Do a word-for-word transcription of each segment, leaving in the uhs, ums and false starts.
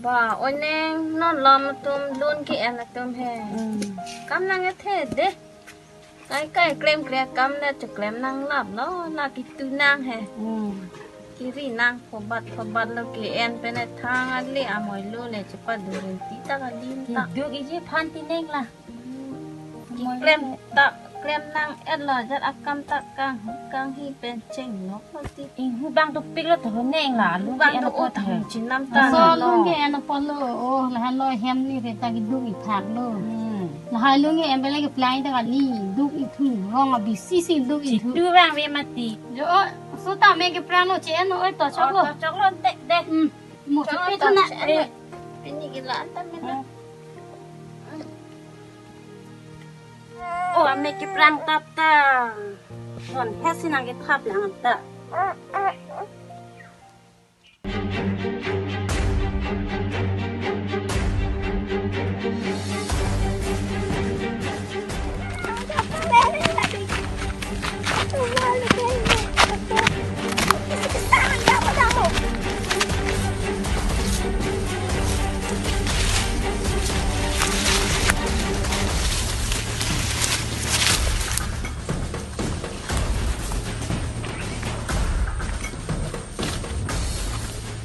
Ba, oneng non lom atum lun ke-en atum he. Hmm. Kam nang ethe de. Kai kai klem kre kam le cheklem nang lap lo, la kitu nang he. Hmm. Kiri nang phobat phobat lo ke-en pen e thang ale amoi lo le chepadurin ti ta kali ta. Kiduk iji phan ti neng la. Klem ta, klem nang et lo jat akam ta kang, kanghi pen cheng lo ti. Inghu bang dopik lo to neng la, lu bang ke do en o apot thang he. Chinam ta so lo. Lung ke en apot lo, oh, lahan lo hem ni re ta kiduk ithak lo. Hmm. Lahai lung ke em pele ke plai ta kali, duk ithu, rong abisi si duk ithu. Chitu bang ve mati. Jo, oh, so ta me ke pran lo che en, oi to chok lo. Oh, to chok lo, de, de. Hmm. Mo chok lo, to chok lo. Eh. Pini ke la anta me na. Hmm. Oh, ame ke prang tap ta. Ron hesi nang ke thap lang ta.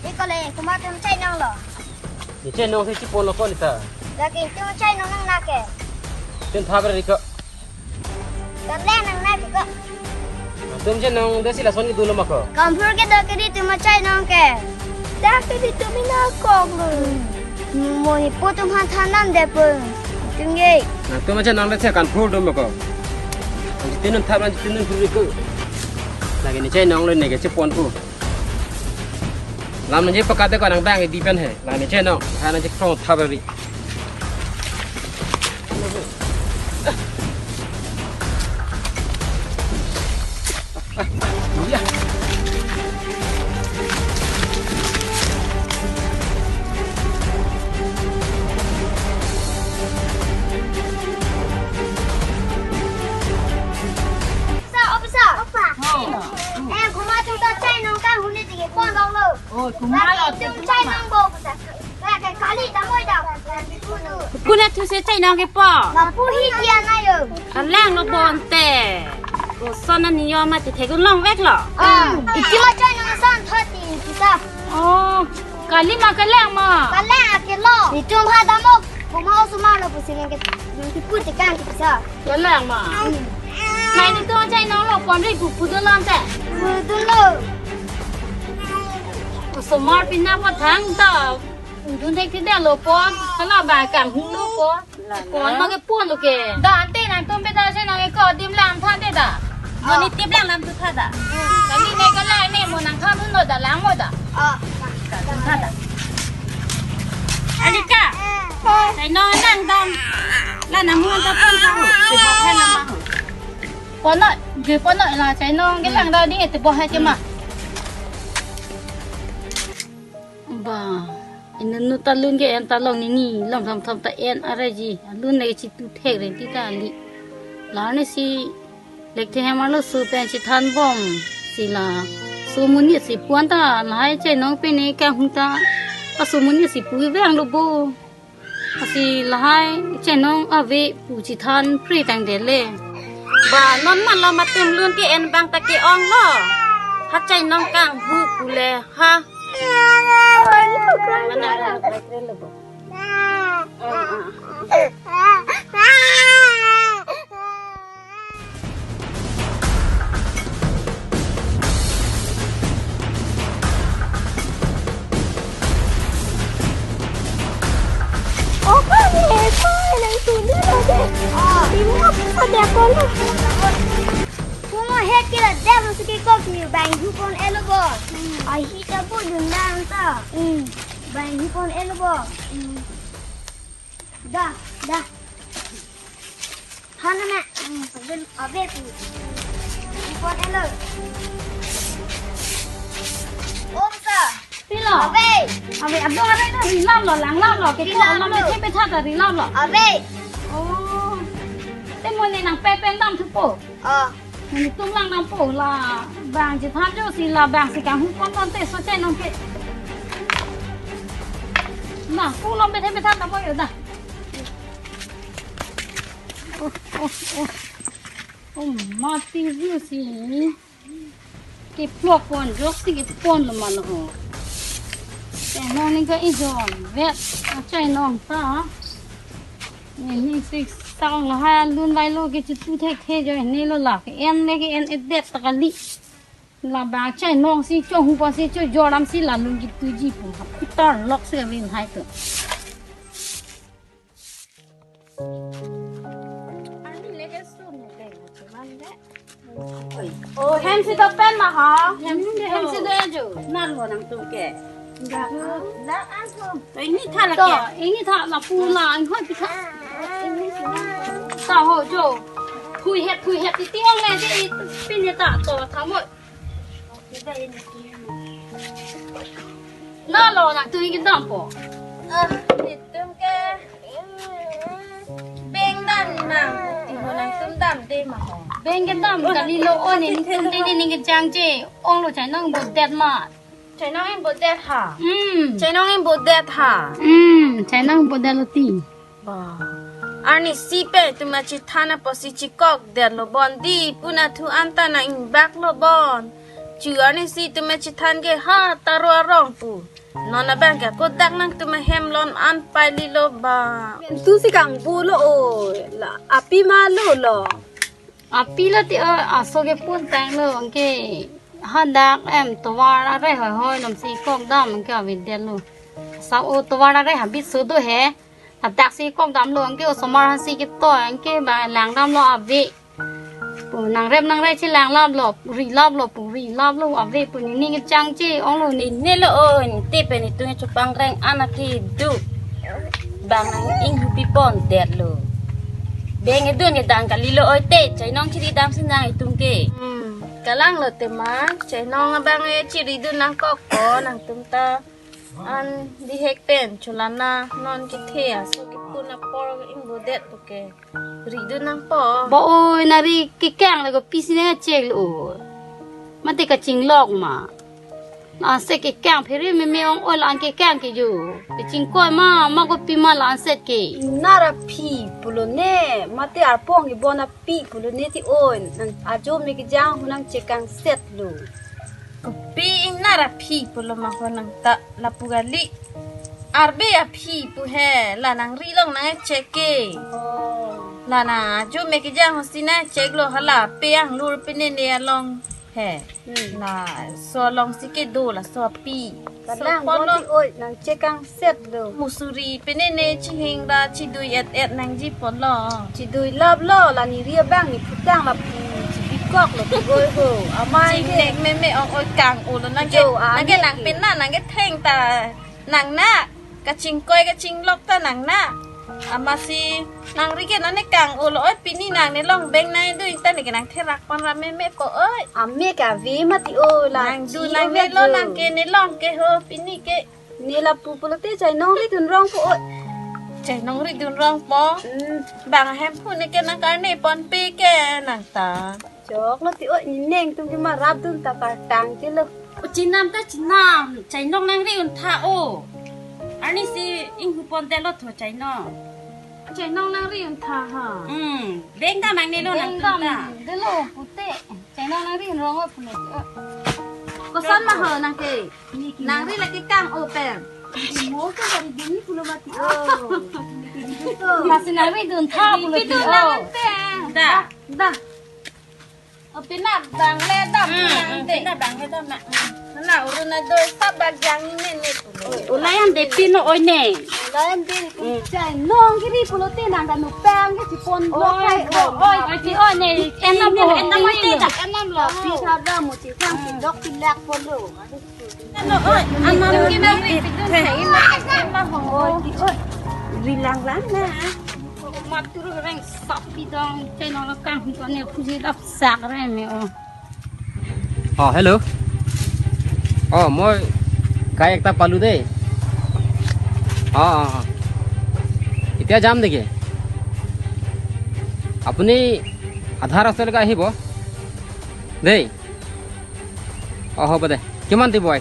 Ikole, komat atum chainong lo. Ne chainong si chipon lo ko nita. Lagi itum chainong nang nake. Itum thap ra ri ko. Kale nang nake ko. Itum chainong de si lason kedo lo ma ko. Kanphur kedo kedi itum chainong ke. Dak kedi itum ina kok lo. Mo ni po atum han than nam de po. Itum ye. Itum chainong de si Kanphur do ma ko. Itum thap ra itum phur ri ko. Lagi ne chainong lo ne ke chipon ko. Lam nangji pakat de ko nang bang di pen he. Lam nangji no. Ha nangji krong thap ri. Sa, officer. Opa. Oh. Eh, komat atum ta chainong kang huni tike pon dong lo. Oh, komat lo. Lagi itum chainong bo pusa. Lagi kali ta moi ta. Kuna thu se chainong kepo. Lapu hi dia na yo. Kalang lo bonte. Koson ani yo mati thekun longvek lo. Ah, itum chainong san thati kita. Oh, kali ma kalang ma. Kalang akelo. Itum ha damo. Komat osomar lo pusi nang ke. Nang tipu tekan kita. Kalang ma. Hmm. Nai ni to chainong lo pon ri pu pu dun lam te. Pu dun lo. Osomar pina pathang ta. Dun thek ti da lo pon. Kala ba kang hu lo pon. Pon ma ke pon lo ke. Da ante nangtum pe da chainong ke ko dim lam tha te da. Mo ni tip lang lam tu tha da. Kali ne kala ne mo nang tha dun lo da lang mo da. Ah. Tha da. Alika. Chainong nang dam. La nang mo ta pon tha ho. Te bo phan la ma ho. Pon no, je pon no la chainong ke lang da di te bo ha ke ma. Ba, inut ta lun ke en ta long ni ni, long tham tham ta en are ji. Lun ne chitu thek ren ti ta li. La ne si lek the hem arlo su pen si than bom si la. Su muni si puan ta lahai chainong pe ne kang hu ta. A su muni si pu vang lo bo. Asi lahai chainong ave pu chithan pri tang dele. Ba non ma lo matum lun ke en bang ta ke-ong lo. Ha chainong kang hu pu le ha. Mana lo bo. Oh, kami, eh, kami, nang tunduk aja. Ah. Di mo, ada apa lo? Kung het kila dem suki kok ni bang hupon elo bo. Hmm. Ahi ta bo dun nang ta. Hmm. Bang hupon elo bo. Hmm. Da, da. Hana na, hmm, ave, ave pu. Ipon elo. Om sa. Pilo? Ave. Ave, adong are na rilap lo, langlap lo, ke ko rilap lo, lo. Ke pe tha ta rilap lo. Ave. Oh. Te mo ne nang pe pen dam thupo. Oh. Nangtum lang dampo la bang chethan jo si la bang si kang hupon tante so chainong ke. Na, pulang bethe bethe na mo yo na. Oh, oh, oh. Oh, mati view si. Keplok pon, jok si kepon lo ma lo ho. Chainong ning ke ijon vet, a chainong ta. Neli si sang lo ha lun vai lo ke chutu thek the jo ne lo la ke en le ke en edet ta kali. Labang chainong si cho hu pa si cho joram si la lun kituji pu ha. Pitar lok si kavin hai to. Oh, hem si do pen ma ha? Hem si do, hem si do jo. Nang ho nangtum ke. Nang an ho. To ingni tha la to ke. Ingni tha lapu la ang hoi pi tha. Ta ho jo. Phui het phui het ti tiang le ti pin ta to tha mo. Na lo nangtum kedam po. Ah, netum ke. Beng dam nang, ti ho nangtum dam de ma ho. Beng kedam kali lo o ne, netum te ne ning kejang je. Ong lo chainong bodet ma. Chainong ingbodet ha. Hmm. Chainong ingbodet ha. Hmm, chainong bodet lo ti. Ba. Arnisi pen itum achethan apotsi chekokdet lo bon di pu na thu anta nang ingbak lo bon. Chu arnisi itum achethan ke ha taro arong pu. Non abang ke kodak nangtum ahem lon an pai li lo ba. Tu si kangbu lo o. La api ma lo lo. Api lo ti o, aso kepun tang lo, anke hadak em tovar are hoi hoi nom si kok dam anke avedetlo. Sa o tovar are habit so do he. Hadak si kok damlo, anke osomar hasi keto, anke ba lang damlo ave. Pu nangrep nangre chelang laplo, ri laplo, pu ri laplo, ave pu nening kejang che, ong lo ne. Ne lo o, te pen itum chupang reng anak kedo. Bang nang inghupi pondetlo. Beng edun kedang kali lo oi te, chainong chiri dam si nang itum ke. Hmm, kalang lo te ma, chainong abang e chiri dun nangkok ko nangtum ta. An bihek pen, chulana, non kethe, aso kepun apor ingbodet pu ke. Ridun nangpo. Ba oi, nari kekang le kopi si nang chek lo. Mate kachinglok ma. Na se kekang phere meme ong oi la-an kekang ke jo. Kechingkoi ma, ma kopi ma la-an set ke. Nara phi pulo ne, mate arpong ibon api pulo ne ti oi. Nang ajo me kejang hu nang chekang set lo. Kopi nara phi pulo ma ho nang ta lapu kali. Arbe aphi pu he, la nangri long nang chek ke. Oh. La na ajo me kejang ho si nang chek lo hala pe anglur pe ne ne along he. Hmm. Laso along si kedo laso api. Kalang so pon lo. Boti oi nang chekang set lo. Musuri pe ne ne chihing ra chidui et et nangji pon lo. Chidui lap lo la neri abang ne phutang lapu chibikok lo pu oi ho. Amai ke. Chingnek meme ong oi kang-o lo nang ke. Jo, nang ke amai nang ke. Pen na nang ke theng ta nang na. Kachingkoi kachinglok ta nang na. Amatsi nangri ke nang ne kang-o lo oi pini nang ne long beng nang du ta ne ke nang therak pon ra meme ko oi. Ame ke ave mati o la. Nang du chi nang ove ne lo jo. Nang ke ne long ke ho pini ke. Ne lapu pulote chainong ridun rong po oi. Chainong ridun rong po. Hmm. Bang hem pu ne ke nang karne ponpe ke nang ta. Chok lo ti oi, ne neng tum ke ma rap dun ta kartang ke lo. O chinam ta chinam, chainong nangri un tha o. Arnisi inghu ponte lo tho chainong. Chainong nangri un tha ha. Hmm, beng dam nang ne lo nang tum ta. Beng dam de lo pute. Chainong nangri un rong o pute. Koson ma ho nang ke. Nangri lake kang-o pen. Mo ke kari dini pulo mati o. Masi nangri dun tha pulo ti o. Da. Da. O pina bang le dam. Hmm, nang hmm, te. Pina bang le dam na. Hmm. Na urun na do sa bag yang ne ne pulo. Ulayan de pino oi ne. Ulayan de. Hmm. Chainong kiri pulo te nang kanu pang ke chipon lo oi, kai o. Oi, oi, ti oi ne. Enam lo, enam lo, enam lo. Pi thada mo ti kang ti dok ti lak pulo. Ano, oi, anam kinang ri pidun sa ina, ina ho. Oi, oi. Rilang lang na. Maturu reng sapi dong, chainong kang hito ne puji dap sak re me o. Oh, hello. Oh, মই কাইক এটা পালো দেই। অ, অ, অ। এতিয়া যাম নেকি? আপুনি আধা ৰাস্তালৈকে আহিব দেই। অ, হ'ব দে। কিমান দিব I?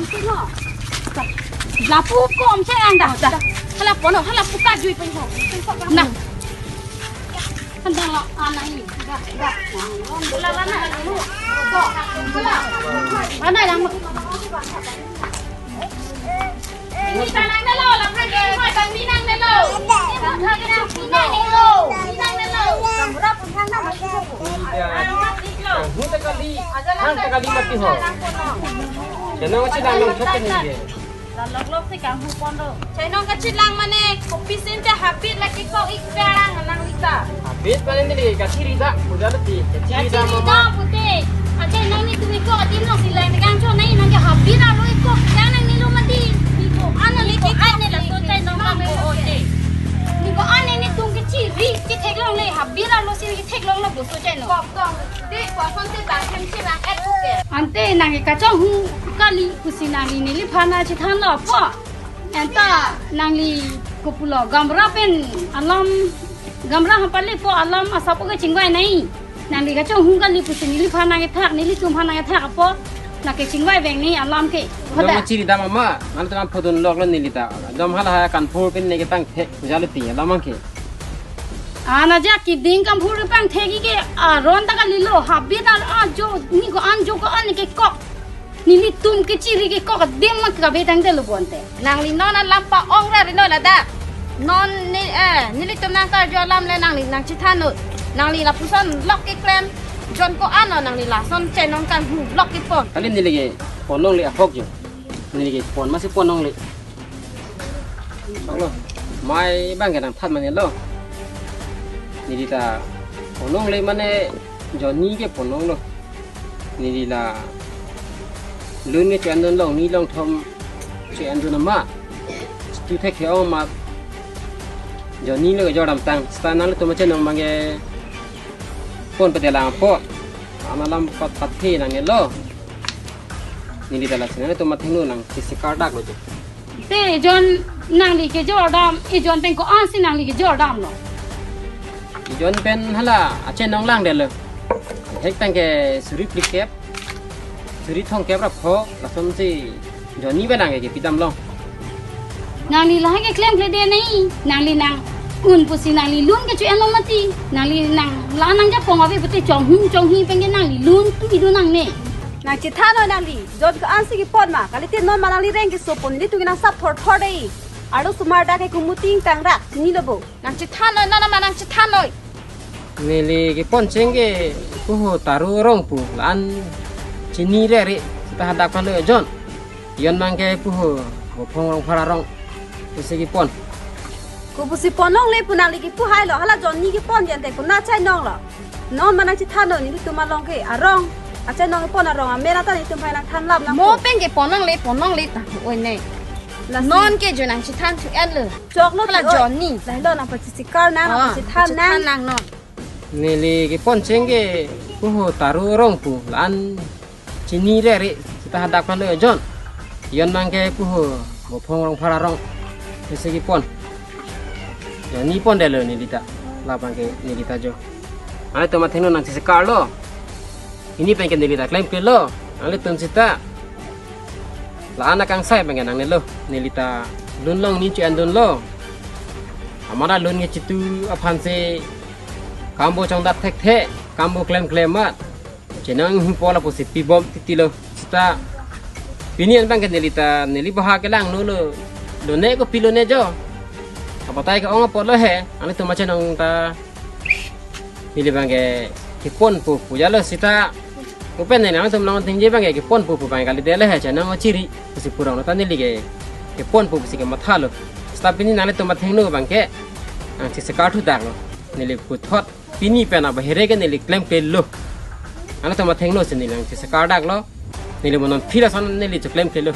Lapu kom se ang dah. Hala pono, hala puka jui pen ho. Na. Handang lo, anai. Hala, hala, hala. Hala. Anai lang. Ini tanang na lo, lam na lo, tanang minang na lo. Minang na lo. Minang na lo. Kanghu ta kali, hang ta kali mati ho. Jangan macam dalam kata ni dia. Lalok lok si kanghu pon do. Chainong kachilang mane, kopi sin te habit lagi kok ik perang nang lika. Habit mane ni kachiri dak, udah leti. Kachiri dak mama. Pute. Achainong ni tumi ko adim long silai ni kangcho nai nang ke habit alo ik ko. Kang nang ni lo mati. Ni ko ana liki ko ai ne laso chainong kang ko ote. Ni ko ane ni tum kachiri, kethek longle habit alo si kethek longle boso chainong. Kok kok. Dek, kosonte bangkhem chilang et puke. Ante nang kachonghu kali pusi nangli neliphan na chethan lo po. Anta nangli kopulo gamra pen alam, gamra hampale po alam asap ke chingvai nai. Nangli kachonghu kali pusi neliphan nang kethak, nelitum phan nang kethak po. Nang kechingvai veng ni alam ke. Dong Hoda. Chiri dam ama, nanglitum aphodun loklo neli ta. Dom hala ha kanphur pen ne ketang thek jalo ti alam ke. Ana ja keding kanphur pangthek ke aron ta kalilo, habit ar ajo ni ko-an jo ko-an kekok. Nelitum kechiri kekok adim ma kave tangdetlo bonte. Nangli non alam pa-ong ra rino ladak. Non ni, eh, nelitum nangkarju alam le nangli nangchethan noi. Nangli lapuson lok keklem. Jon ko-an lo nangli lason chenong kanghu lok kepon. Kali neli kepon longle ahok jo. Neli kepon masi pon longle. Choklo. Mai abang ke nangthan mane lo. Neli ta pon longle mane Johnny kepon longlo. Neli la lun ke cho-en dun long ni long thom cho-en dun ama. Tu thek ke-ong ma Johnny lo kejor damtang. Seta nanglitum chenong abang kepon pedelang po. Ana alam pat pat he nangne lo. Neli ta lasi nanglitum athengno nangchesikar daklo jo. Te ejon nangli kejor dam, ejon pen ko-ansi nangli kejor damlo. Ejon pen hala achenong langdetlo. Hek tang ke suri phlikep, suri thomkep ra pho, lasonsi Johnny abang ke kepi damlo. Nangli lahai keklemkledet nai, nangli nang-un pusi nangli lun ke cho-enlo mati, nangli nang la nangja pong ave pute chonghung chonghi pen ke nangli lun tu idu nangne. Nangchethan noi nangli, jon ko-ansi kepon ma, kalite non ma nangli reng kesopon, nelitum ke nangsap thorthor dei. Arlosomar dak ke kumuting tangrak, nilo bo. Nangchethan noi, non ma nangchethan noi. Neli kepon cheng ke puho Taro arong pu, la-an chini rere, seta hadak palo jon. Ejon abang ke puho Bophong Rongphar arong pusi kepon. Kopusi pon longle pu nangli kepu hailo, hala Johnny kepon jente ko na chainong lo. Non ma nangchethan noi nelitum along ke arong. Achainong kepon arong amen ata nelitum phai nangthan lap nang Mo ko. Pen kepon longle, pon longle ta. Oi ne. Lasi. Non ke jo nangchethan cho-enlo. Choklo hala tu, oi. Johnny. Lahelo nangpachesikar nang, ah, nangpachethan nang. Pachethan nang non. Neli kepon cheng ke puho Taro arong pu, la-an chini rere, seta hadak palo jon. Ejon abang ke puho Bophong Rongphar arong pusi kepon. Johnny pondetlo neli ta. Labang ke neli ta jo. Nanglitum athengno nangchesikar lo. Pini pen ke neli ta klemklelo. Nanglitum seta la-an akangsai pen ke nangnelo. Neli ta lun long ni cho-en dunlo. Amara lun ke chitu aphansi kambo chongdat thekthe, kambo klemklemat. Chenong hingpo lapusi pibom titilo. Seta pini an abang ke neli ta, neli baha kelang nolo. Lone kopi lone jo. Abatai ke-ong apotlo he, nanglitum achenong ta. Neli abang ke kepon pu pu jalo seta. Open ne nanglitum long tingje abang ke kepon pu pu abang ke kalidetlo he chenong chiri. Pusi purong ta neli ke kepon pu pusi kemathalo. Seta pini nanglitum athengno abang ke nangchesikar thu daklo. Neli puthot pini pen abahere ke neli klemklelo. Nanglitum athengno si neli nangchesikar daklo. Neli mo non phila son neli choklemklelo.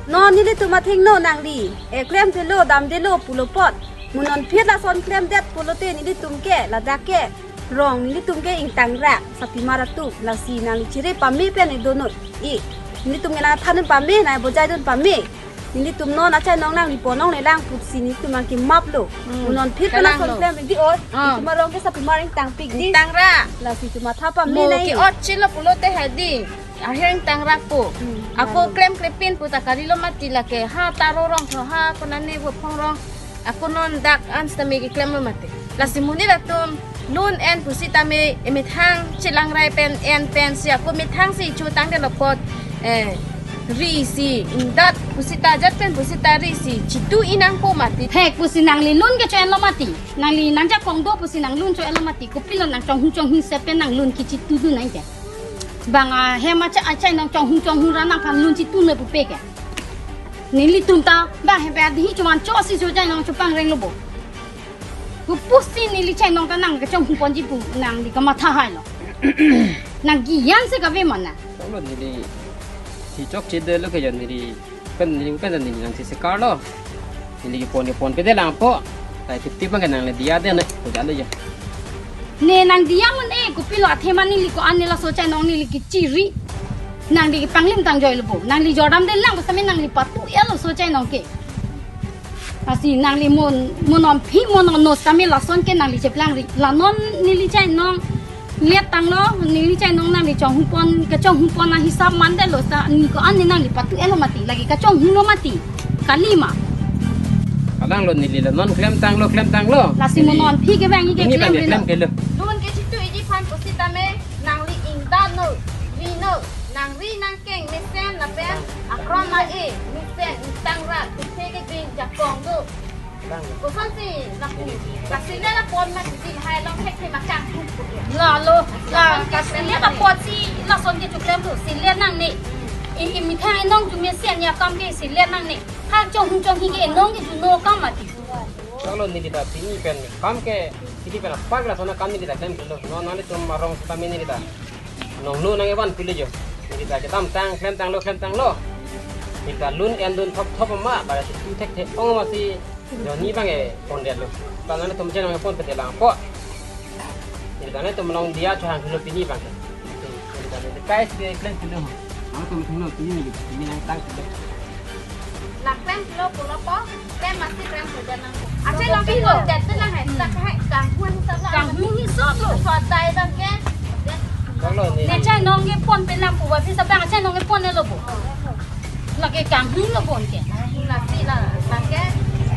Non nelitum athengno nangli. E klemklelo, damdetlo pulo apot. Mo non phit lason klemdet pulote nelitum ke, ladak ke. Rong nelitum ke ingtangrak, sapimar atum. Lasi nangli chere pame pen e do noi. I. Nelitum ke nangthan dun pame, nang bojai dun pame. Nelitum non achainong nangli pon longle lang pusi nelitum abang ke maplo. Hmm. Mo non phit pen lason kalanglo. Klem di oi. Ah. Nelitum arong ke sapimar ingtangpik di. Ingtangrak. Lasi tu matha pame. Mo nai. Ke-ot chilo pulote hadi. Aheng tangrak po. Hmm, ako lalo. Klemklepin pu ta kalilo mati lake. Ha Taro arong tho ha konane Bophong arong. Ako non dak an sitame keklemlo mati. Lasi monit atum lun en pusitame emethang chelangrai pen en pensi ako methangsi chotangdetlo apot. Eh, risi ingdat pusita jat pen pusita risi chitu inangpo mati. Hek pusi nangli lun ke cho-enlo mati. Nangli nangjakong do pusi nang lun cho-enlo mati. Kopilo nang chonghung chonghung sep pen nang lun kechitudun nang ke. Bang ahem acha achainong chonghung chonghung ra nangphan lun chitu ne pupe ke. Nelitum ta bang hem pe adi hi chuman chosi cho chainong chopang renglo bo. Kopusi neli chainong ta nang kechonghung ponji pu nangli kamatha hailo. Nang giyan si kave mana. Tolo neli si chokchedetlo ke jon neli pen neli pen neli nangchesikarlo. Neli kepon kepon pedelang po. Tai tip tip abang ke nangli diyadet ne. Ko jalo ya. Ne nang diya mo ne, kopilo athema neli ko-an ne laso chainong neli kechiri. Nangli kepanglim tangjoilo bo. Nangli jordamdelang pusitame nangli patu-etlo laso chainong ke. Lasi nangli mo, mo non phi mo non no sitame lason ke nangli cheplangri. La non neli chainong Let tanglo, neli chainong nangli chonghupon, kachonghupon ahisap mandetlo ta, ne ko-an ne nangli patu-etlo mati, lake kachonghunglo mati, kalima. Alanglo neli lo, non klemtanglo, klemtanglo. Lasi mo non aphi ke bang ke pini abang ke klemri klem non. Kelo. Lun ke chitu iji aphan pusitame, nangli ingdano, rino, nangri nangkeng mesen lapen akron ma-e, mesen, ingtang ra, kuthe ke din jakong do. Kosonsi lapu. Lasi ne la pon ma kisi lahai along thekthe ma kang. Lalo, la, kosonsi la pon si lason ke choklemlo, si le nangne. I, i methang inong jume si anya kam ke si le nangne. Ha chonghung chonghi ke inong ke juno kam mati. Chalo neli ta pini pen kam ke, pini pen apar lason akam neli ta klemklemlo. Non nanglitum arong sitame neli ta nongno nangkevan pule jo. Neli ta kedamtang klemtanglo, klemtanglo. Neli ta lun endun thopthop ma, ba si tu thekthe ong ma si jo ne abang ke pondetlo. Ta nanglitum chen abang pon pedelang po. Neli ta nanglitum along diya chohanglo pini abang ke. Neli ta neli kai si klemklemlo. Nanglitum thengno pini neli, pini nangtanglo. Nang klemlo pulo po, klem masi klem sudah nang. Aceh nong ke pon det nang hai, tak hai, kanghu hisap lo. Kanghu hisap lo. Sodai abang ke. Chalo ne. Ne chainong ke pon pelang pu ba, pisa abang chainong ke pon-etlo pu. Lake kanghunglo pon ke. Lasi la, lake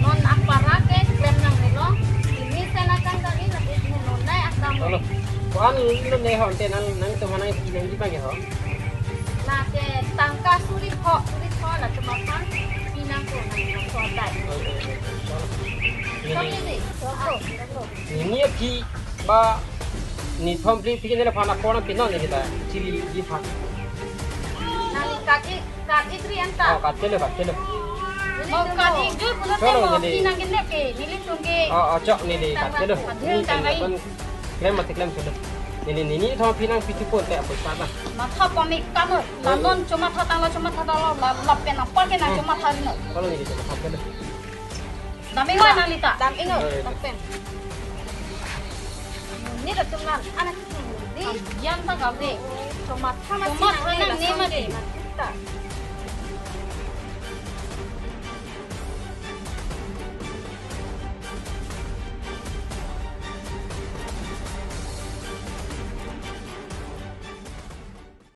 non apara ke klem nangnelo. Ini sana kan tadi lake ne non nai akam. Chalo. Ko-an lo ne ho ante nang, nangtum aphan nangpi nangji abang ke ho. Lake tangka suri pho, suri pho la cuma phan pinang ko nang sodai. Ini. Kami ni. Ini aphi ba ne thom phli phli ne la phan apor nangpi non neli ta. Chili ji phan. Nang kaki, kaki tri anta. Oh, kachelo, kachelo. Oh, kaki jo pulo. Chalo, temo neli. Pinang ke ne ke, nelitum ke. Oh, oh, chok neli, kachelo. Adhe tang kai. Klem mati klemklemlo. Neli neli thom phi nangpi tu pon te apoi pada. Matha pamik tanglo, la non chomatha tanglo, chomatha tanglo, la lapen apar ke nang chomatha rino. Chalo neli chomatha kelo. Dam-iknon nangli ta. Dam-iknon, eh, lapen. Ne latum nang, anak itu ni. Yan ta gabe. Chomatha mati chomatha nang ne mati. Mati ta.